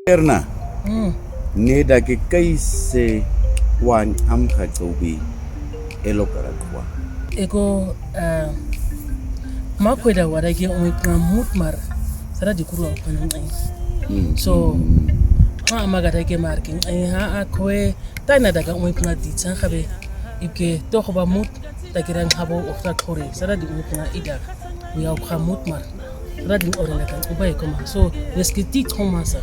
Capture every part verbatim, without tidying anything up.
Erna. Mm. Neda ke kaise wan am ka tobi elo kara kwa. Eko, eh, ma kweda wada ke ome pna mut mar. Sara di kuru wa pna ngai. Mm. So, mm, ha ama gada ke mar ke ngai ha a kwe. Taina daga ome pna di tsan kabe. Ike to ba mut. Takira ngabo of ta kore. Sara di ome pna ida. Wi au ka mut mar. Sara di ore na kan uba e koma. So, neske ti koma sa.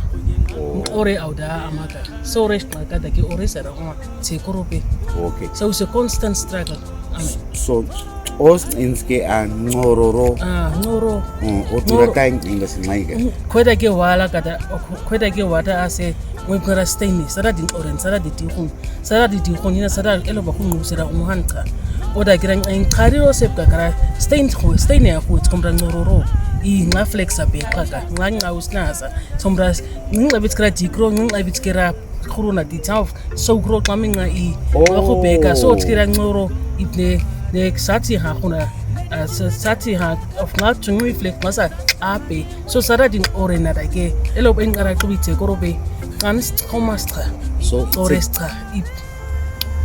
Ore au da amaka. So, ore shka ka da ke ore sara oma. Se korope. Okay. So, it's a constant struggle. Amen. So, os inske a ngororo. Ah, ngoro. Mm, o tura ngoro. Kain ingas maika. Mm, kweda ke wala kada, o kweda ke wada ase, wen kara steini, sara di oren, sara di tihun. Sara di tihun, ina sara elo ba kun sara un hanka. Oda kira en kari o sep kakara, stein ho, steini a kuit, komra ngororo. I nga flex a be kaka, nga nga usnasa. Somra, nga bit kara jikro, nga bit kara Kuru na di tau, so kuru kami nga i. Oh. Ako peka, so tikira ngoro, ipne, ne sati ha kuna, ah, sa-, sati ha, of nga tungu iflek masa, ape. So sara di ore na dake. Elo ben kara kubi te koro be. Kan st-, komastra. So, ore stra, ip,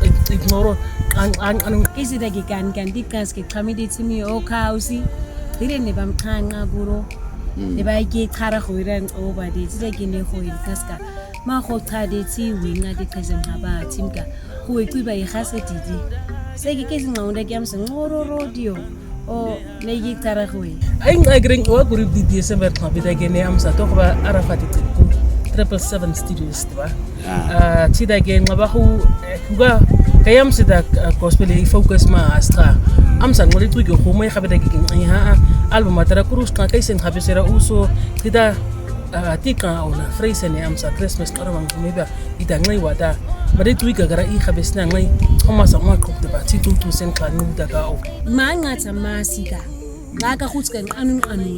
ip, ip ngoro, an, an, an. Kisi dake kan, kan di kas ke kami di timi o kausi. Dire ne bam kan nga guro. Mm. Ne ba ke kara hoira o ba de, dire ke ne hoira kaska. Ma ho tade ti wi nga de keze nga ba timka. Kuwe kwi ba i hase titi. Se ke kezi nga unda ke amsa ngoro rodio. O, ne yi tara kuwe. Ai nga gring wa group di December ka bida ke ne amsa to ba Arafat ti ku. Triple seven Studios ba. Ah. Ah, ti da ke nga ba hu, eh, ga, ka yamsa da, ah, gospel i focus ma asta. Amsa ngori tu ke ho mai ka bida ke, eh, ha, ah, album atara kurus ka kaisen ka besera uso. Ti da Ah, tika ona, freise ne amsa Christmas kara wang kumeba, ida ngai wada. Mare tu iga gara i habesna ngai, koma sa ma kop de ba, ti tu tu sen ka ngai da ka o. Ma nga ta ma sika. Nga ka hut kan anun anun.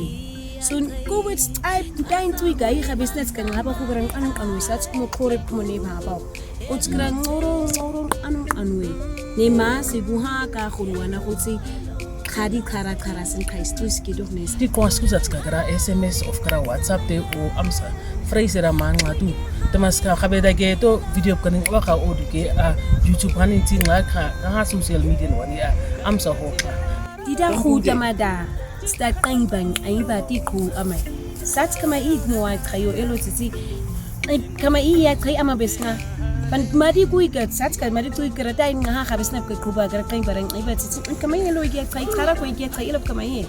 So, ko wet ai, tain tu iga i habesna kan haba ko gara anun anun, sa kuma kore kuma ne ba ba. Otikira ngoro, ngoro, anu, anu e. Ne ma se buha ka hulu wana kuti kadi kara kara sin Christus ki dohnes. Ti kwas kusa tika kara S M S of kara WhatsApp te o amsa. Phrase ra ma nga tu. Te maska kabe da ke to video kani waka o duke a YouTube hanin ti nga ka, ka ha social media wani a amsa ho ka. Ti da hu tamada. Ti da kain ban, ai ba ti ku amai. Sat kama i mo a kayo elo titi. Kama i ya kai ama besna. Ban madi kuika, sat ka madi kuika rata in nga ha besna ka kuba gara kai barang iba titi. Kama i lo ya kai kara ko ya kai ilo kama i.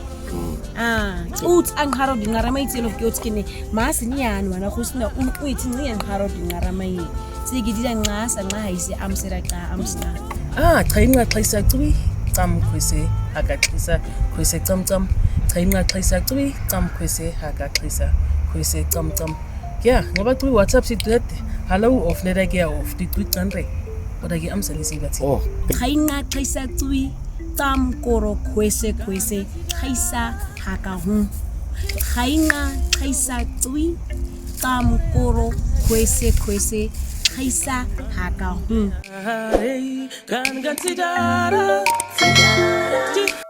Ah, ut ang haro di ngaramai ti lo ki ut kini. Mas ni anu ana husna un uit ni ang haro di ngaramai. Sige di nga sa nga haise amsera ka amsna. Ah, kai nga kai sa tui. Tam kwese haka kaisa kwese tam tam. Kai nga kai sa tui. Tam kwese haka kaisa kwese tam tam. Kia, nga ba tui WhatsApp si tuet. Hello, of neda kia of di tui tanre. Oda ki amsa ni singa ti. Oh. Kai nga kai sa tui, tam koro kwese kwese, kaisa haka hun. Kai nga kai sa tui, tam koro kwese kwese, kaisa haka hun. Kan kan tidara, tidara.